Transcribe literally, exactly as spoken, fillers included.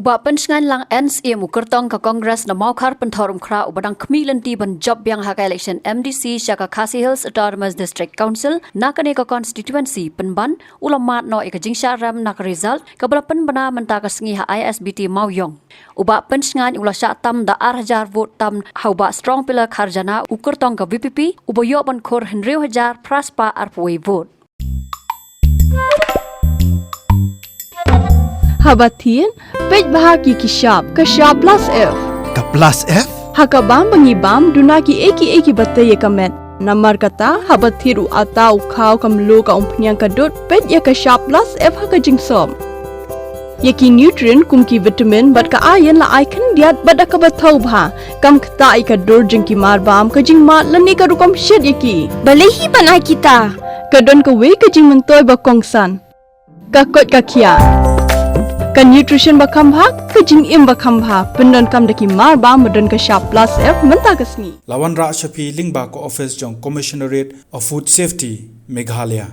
Bah Pynshngain Lang N, Syiem u kyrtong ka Congress na Mawkhar Pynthorumkhrah, uba dang khmih lynti ban jop biang ha ka election M D C sha ka Khasi Hills Autonomous District Council na kane ka constituency pynban, u la mad noh ïa ka jingshah rem na ka result kaba la pynbna mynta ka sngi ha I S B T Mawïong. U Bah Pynshngain u la shah tam da ar hajar vote tam ha u Bah Strongpiller Kharjana, u kyrtong ka V P P, uba ïoh ban khur hynriew hajar phra spah arphew wei vote. Haba thied, peit bha ki ki shap, ka shap plus F. Ka plus F? Ha ka bam ba ngi bam, duna ki ei ki ei kiba tei ïa ka met. Namar kata, haba thied u atta, u khaw, ka mluh, ka umphniang, ka dud, peit ïa ka shap plus F ha ka jingsop. Ïa ki nutrient kum ki vitamin bad ka iron la ai khyndiat bad da kaba thaw bha. Kam ktah ïa ka dur jong ki marbam, ka jingmad lane ka rukom shet ïa ki. Balei hi ban ai kita? Ka don kawei ka jingmyntoi ba kongsan. Ka koit ka khiah. Ka nutrition ba kham bha, ka jingim ba kham bha. Pyndonkam da ki marbam ba don ka shap plus F mynta ka sngi. La wanrah sha phi lyngba ka office jong Commissionerate of Food Safety, Meghalaya.